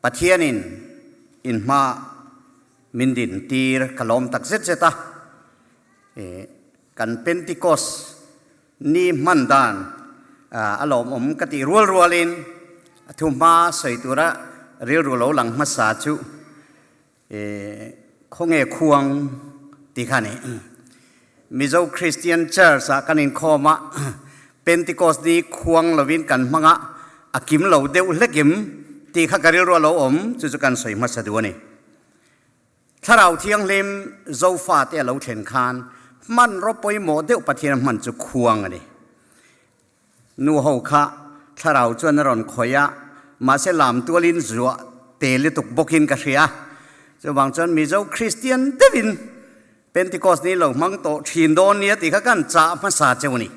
Pathianin in hma min din tir ka lawm tak zet zet a. Kan Pentecost ni hman dan a lawmawm ka tih rual rualin a thu hma sawi tura rilru lo lang hmasa chu Khawnge khuang tih kha a ni. Mizo Christian Church ah kan inkhawm a, Pentecost ni khuang lovin kan hmang a, a kim lo deuh hlekim tih kha ka rilru a lo awm, chu chu kan sawi hmasa duh a ni. Thlarau Thianghlim Zofa te a lo thlen khan hmanraw pawimawh deuh Pathian a hman chu khuang a ni. Nu ho kha thlarau chuan a rawn khawih a, mahse lam tualin zuah te lutuk bawkin ka hria. Chuvang chuan Mizo Kristian deuhin Pentecost ni lo hmang tawh thin dawn nia tih kha kan chah hmasa cheu a ni.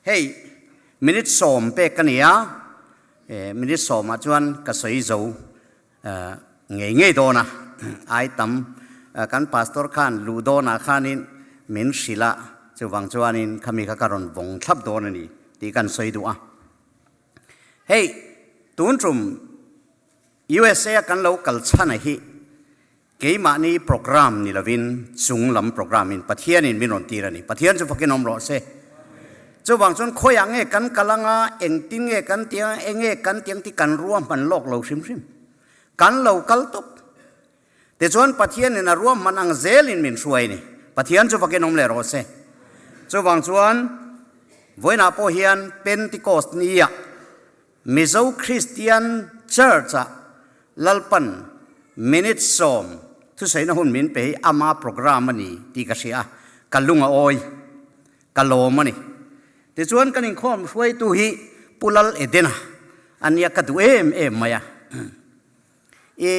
Hei minute sawm pek ka ni a, minute sawmah chuan ka sawi zo ngei ngei dawn a, ai tam kan pastor khan luh dawnah khanin min hrilh a, chuvang chuanin khami kha ka rawn vawng thlap dawn a ni tih kan sawi duh a. Hei tun tum USA a kan lo kal chhan a hi keimahni program ni lovin chung lam program in Pathianin min rawn tir a ni. Pathian chu fakin awm rawh se. Chuvang chuan khawiah nge kan kal anga, engtin nge kan ti anga, enge kan ti ang tih kan ruahman lawk lo hrim hrim. Kan lo kal tawp. Tichuan Pathianin a ruahman ang zelin min hruai a ni. Pathian chu fakin awm leh rawh se. Chuvang chuan vawiinah pawh hian Pentecost nia Mizo Christian Church-ah Lalpan minute sawm thusawiina hun min pe hi ama program a ni tih ka hria a, ka lung a awi, ka lawm a ni. Tichuan kan inkhawm hruaitu hi Pu Lal Edena a nia ka duh em em mai a. I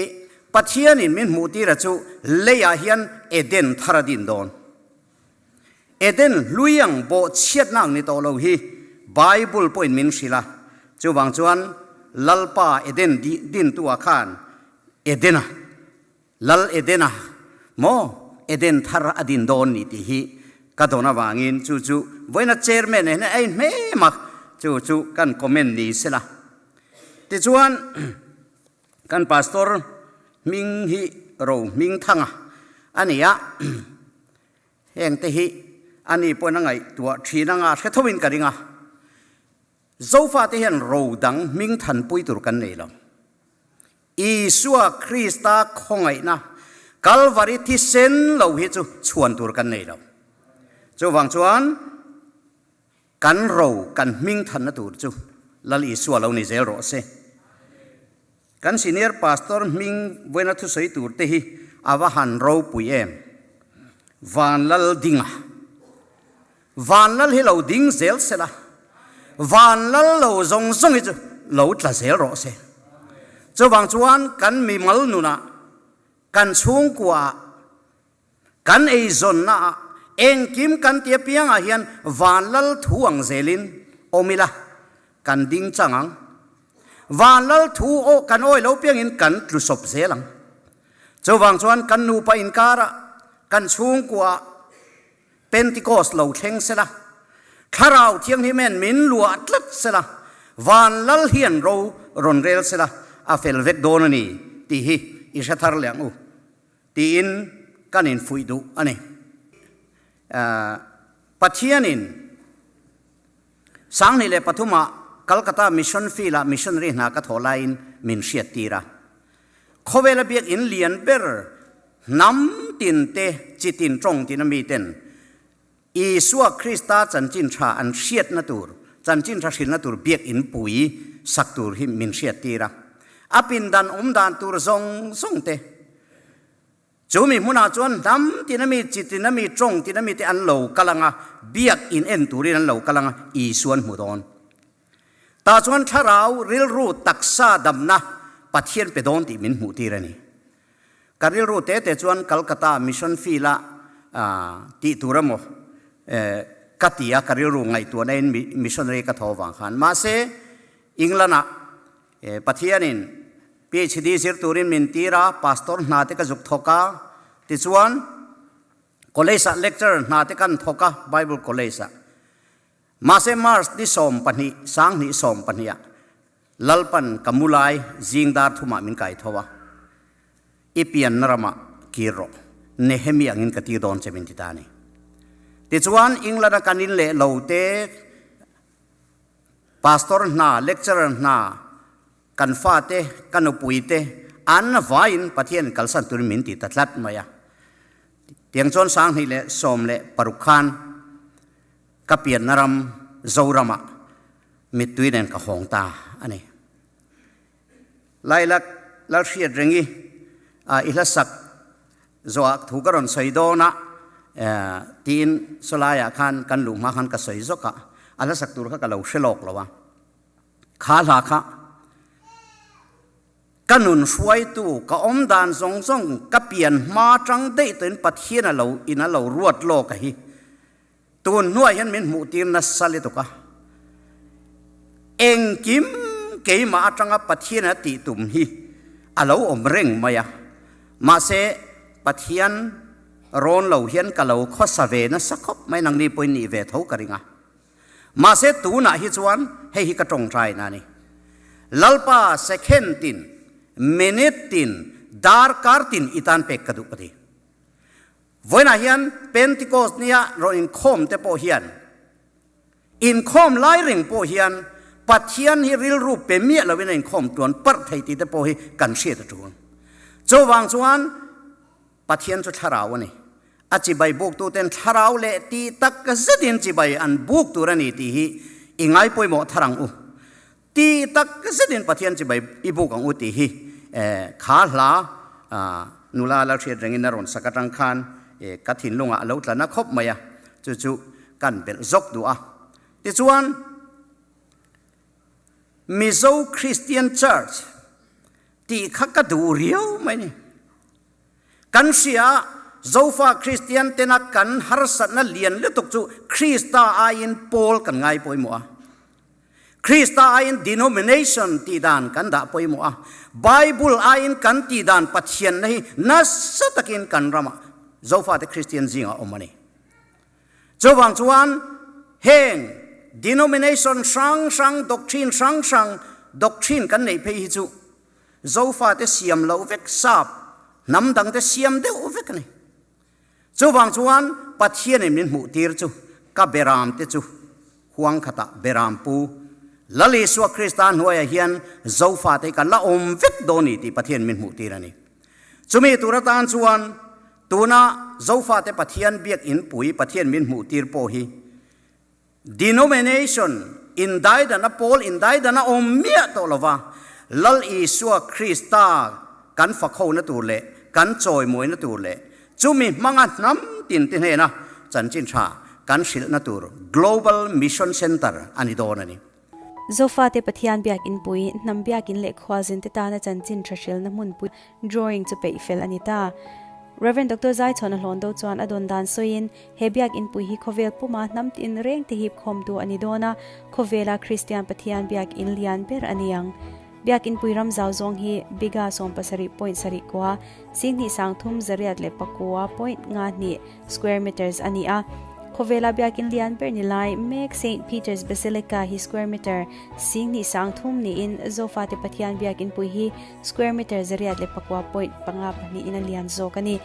Pathianin min hmuh tira chu leiah hian Eden thar a din dawn. Eden hlui ang bawh chhiatna ang ni tawh lo hi Bible pawhin min hrilh a, chuvang chuan Lalpa Eden dintu ah khan Edena, Lal Edena maw Eden thar a din dawn ni tih hi ka dawn avangin chu chu vawiina chairman ah hian a inhmem a, chu chu kan comment ni sela. Tichuan kan pastor hming hi Ro Hmingthanga a ni a. Heng te hi a ni pawhin a ngaihtuah thin anga hre tho in ka ring a. Zofa te hian ro dang hming thanpui tur kan nei lo. Isua Krista khawngaihna Kalvari thisen lo hi chu chhuan tur kan nei lo. Chuvang chuan kan ro kan hming thanna tur chu Lal Isua lo ni zel rawh se. Kan senior pastor hming vawiina thusawi tur te hi a va han ropui em? Vanlal dinga. Vanlal hi lo ding zel sela, Vanlal lo zawng zawng hi chu lo tla zel rawh se. Chuvang chuan kan mimal nunah, kan chhungkuaah, Kan eizawnna ah engkim kan ti apiang ah hian Vanlal thu ang zelin awm ila kan ding chang ang. Vanlal thu aw kan awi lo piangin kan tlu sawp zel ang. Chuvang chuan kan nupa inkar ah, kan chhungkua ah Pentecost lo thleng sela, Thlarau Thianghlim hian min luah tlat sela, Vanlal hian ro rawn rel sela a fel vek dawn a ni tih hi i hre thar leh ang u. Tiin kan infuih duh a ni. Pathianin 2003 ah Calcutta Mission Field ah missionary hna ka thawh laiin min hriattir a. Khawvela biakinn lian ber hnam tin te chi tin tawng tin a miten Isua Krista chanchin tha an hriatna tur, chanchin tha hrilhna tur biakinn pui sak tur hi min hriattir a. A pindan awm dan tur zawng zawng te, chu mi hmunah chuan hnam tin ami, chi tin ami, tawng tin ami te an lo kal ang a, biakinn en turin an lo kal ang a, Isua an hmu dawn. Tah chuan thlarau rilru taksa damna Pathian pe dawn tih min hmuhtir a ni. Ka rilru te te chuan Calcutta Mission Field-a tih tur emaw ka ti a, ka rilru ngaihtuahna in missionary ka thaw vang khan. Mahse, England-ah Pathianin PhD zir turin min tir a, pastor hna te ka zuk thawk a, tichuan college-ah lecturer hna te kan thawk a, Bible College-ah. Mahse, March ni 12, 2012-ah. Lalpan ka mu lai zing dar thumah min kai tho a, I pianna ramah kir rawh, Nehemi angin ka tir dawn che min ti ta a ni. Tichuan England-a kan in leh lo te, Pastor hna, lecturer hna, kan fate, ka nupui te an vaiin Pathian kalsan turin min ti ta tlat mai a. Tiang chuan 2016 khan ka pianna ram Zoramah mittui nen ka hawng ta a ni. Lailak Lalhriat Rengi i hlasak zawhah thu ka rawn sawi dawn a tiin sawlaiah khan kan luh hma khan ka sawi zawk a, a hlasak tur kha ka lo hre lawk lo a. Kha hla kha ka nun hruaitu, ka awm dan zawng zawng, ka pian hma tang daih tawhin Pathian a lo in a lo ruat lawk a hi. Tun hnuah hian min hmuh tir nasa lutuk a. Engkim keimah atanga Pathian a tih tum hi a lo awm reng mai a. Mahse, Pathian rawn lo hian ka lo khawsa ve nasa khawp mai, nangni pawhin nih ve tho ka ring a. Mahse, tunah hi chuan hei hi ka tawngtaina a ni. Lalpa second tin, minute tin, darkar tin i tan pek ka duh ka ti. Vawiinah hian Pentecost nia rawn inkhawm te pawh hian, inkhawm lai reng pawh hian Pathian hi rilru pe miah loin a inkhawm tuan parh thei tih te pawh hi kan hriat a tul. Chuvang chuan Pathian chu thlarau a ni. A chibai buktuten thlarau leh tih tak zetin chibai an buk tur a ni tih hi i ngaipawimawh thar ang u. Ti tak zetin Pathian chibai i buk ang u tih hi kha hla nula Lalhriat rengin a rawn sak atang khan ka thinlungah a lo tla na khawp mai a, chu chu kan belh zawk duh a. Tichuan, Mizo Christian Church tih kha ka duh riau mai ni. Kan hria a, Zofa Kristian tena kan harsatna lian lutuk chu Krista aiin pawl kan ngai pawimawh a. Krista aiin denomination tih dan kan dah pawimawh a. Bible aiin kan tih dan Pathianna hi nasa takin kan ramah Zofate Kristian zingah awm a ni. Chuvang chuan heng denomination hrang hrang, doctrine hrang hrang, doctrine kan neih phei hi chu Zofate siam loh vek sap hnam dangte siam deuh vek a ni. Chuvang chuan Pathianin min hmuh tir chu ka beramte chu huang khatah beram pu Lal Isua Krista hnuaiah hian Zofate hi kan la awm vek dawn ni tih Pathian min hmuh tir a ni. Chumi tur atan chuan tuna Zofate Pathian biakinn pui Pathian min hmuh tir pawh hi Denomination indaidana pawl indaidana awm miah tawh lova, Lal Isua Krista kan fakhona tur leh kan chawimawina tur leh chumi hmanga hnam tinte hnena chanchin tha kan hrilhna tur Global Mission Centre a ni dawn a ni. Zofate Pathian biakinpui, hnam biakin leh khualzinte tana chanchin tha hrilhna hmunpui drawing chu peih fel a ni ta. Rev. Doctor Zaichhawn a hlawn do chuan a dawn dan sawiin, He biakinpui hi khawvel puma hnam tin reng te hip khawmtu a ni dawn a, khawvela Kristian Pathian biakin lian ber a ni ang. Biakinpui ram zau zawng hi Biga 70 point sarih kua, 23 104 point nga hnih square meters a ni a. Khawvela biakin lian ber ni lai mek Saint Peter's Basilica hi square meter 23,000 niin Zofate Pathian biakinpui hi square meter 109 point panga pahnihin a lian zawk a ni.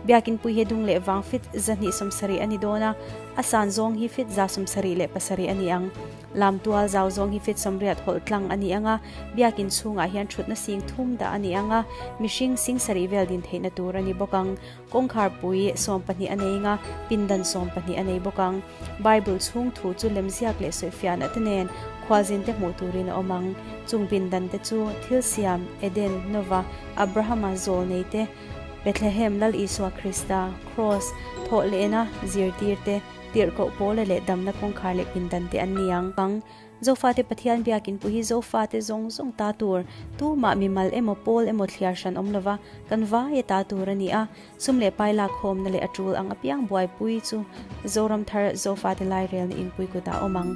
Biakinpui hi dung leh vang fit 270 a ni dawn a, a san zawng hi fit 77 a ni ang. Lamtual zau zawng hi fit 80 hawlh tlang a ni ang a, biakin chhungah hian thutna sing thum dah a ni ang a, mihring sing sarih vel din theihna tur a ni bawk ang. Kawngkhar pui 12 a nei ang a, pindan 12 a nei bawk ang. Bible chhung thu chu lemziak leh sawifiahna te nen khualzin te hmuh turin a awm ang. Chung pindan te chu thil siam, Eden, Nova, Abrahama zawl nei te, Bethlehem Lal Isua Krista, Kraws, thawh lehna, zirtirte, tirhkoh pawla leh damna kawngkhar leh pindan te an ni ang. Ang. Zofate Pathian biakin pawh hi Zofate zawng zawng ta tur, tumah mimal emaw pawl emaw thliar hran awm lova kan vai a ta tur a ni a. Sum leh pai lakkhawmna leh a tul ang apiang buaipui chu Zoram thar Zofate lairelna inpui kutah awm ang.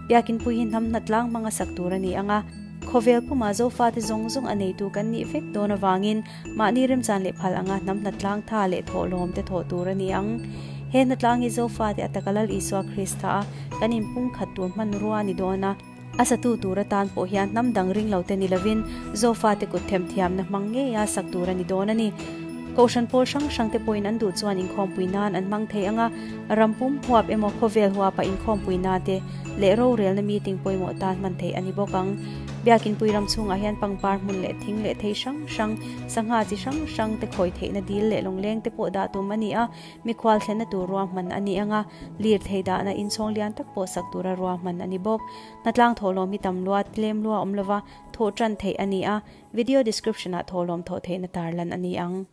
Biakin pui hi hnam hnatlang hmanga sak tur a ni ang a. Khawvel pumah Zofate zawng zawng a neitu kan nih vek dawn avangin Mahni remchan leh phal anga hnam hnatlang tha leh thawhlawm te thawh tur a ni ang. He hnatlang hi Zofate a taka Lal Isua Krista a kan inpungkhat tur hmanrua a ni dawn a. A satu tur atan pawh hian hnam dang ring lo te ni lovin Zofate kut themthiamna hmang ngeia sak tur a ni dawn a ni. Kohhran pawl hrang hrang te pawhin an duh chuan inkhawmpui nan an hmang thei ang a, ram pum huap emaw khawvel huapa inkhawmpui nan te leh rorelna meeting pawimawh tan hman theih a ni bawk ang. Biakinpui ram chhungah hian pangpar hmun leh thing leh thei hrang hrang, sangha chi hrang hrang te khawi theihna dil leh lawngleng te pawh dah tum a ni a, Mikhual thlenna tur ruahman a ni ang a, lirthei dahna inchhawng lian tak pawh sak tura ruahman a ni bawk. Hnatlang thawhlawm hi tam lua, tlem lua awm lova thawh tan theih a ni a, video description-ah thawhlawm thawh theihna tarlan a ni ang.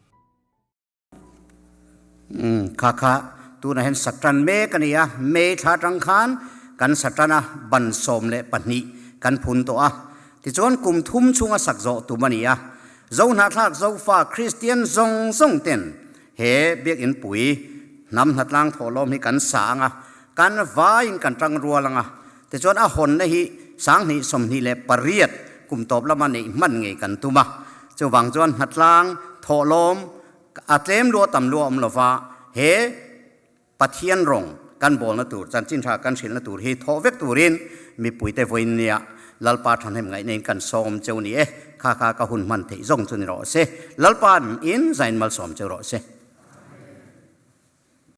Umm, kha kha tunah hian sa tan mek a ni a, May thla atang khan kan sa tan a, ban 12 kan phun tawh a, tichuan kum thum chhunga sak zawh tum a ni a, Zohnahthlak Zofa Kristian zawng zawng ten He biakinn pui hnam hnatlang thawhlawm hi kan sa ang a, kan vaiin kan tang rual ang a, tichuan a hawnna hi 2028 kum tawp lama neih hman ngei kan tum a. Chuvang chuan hnatlang thawhlawm a tlem lua tam lua awm lova he Pathian rawng kan bawlna tur, chanchin tha kan hrilhna tur hi thawh vek turin mipuite vawiin nia Lalpa thahnem ngaihna in kan sawm cheu ni e, kha kha ka hun hman theih zawng chu ni rawh se. Lalpa'n in zain malsawm cheu rawh se.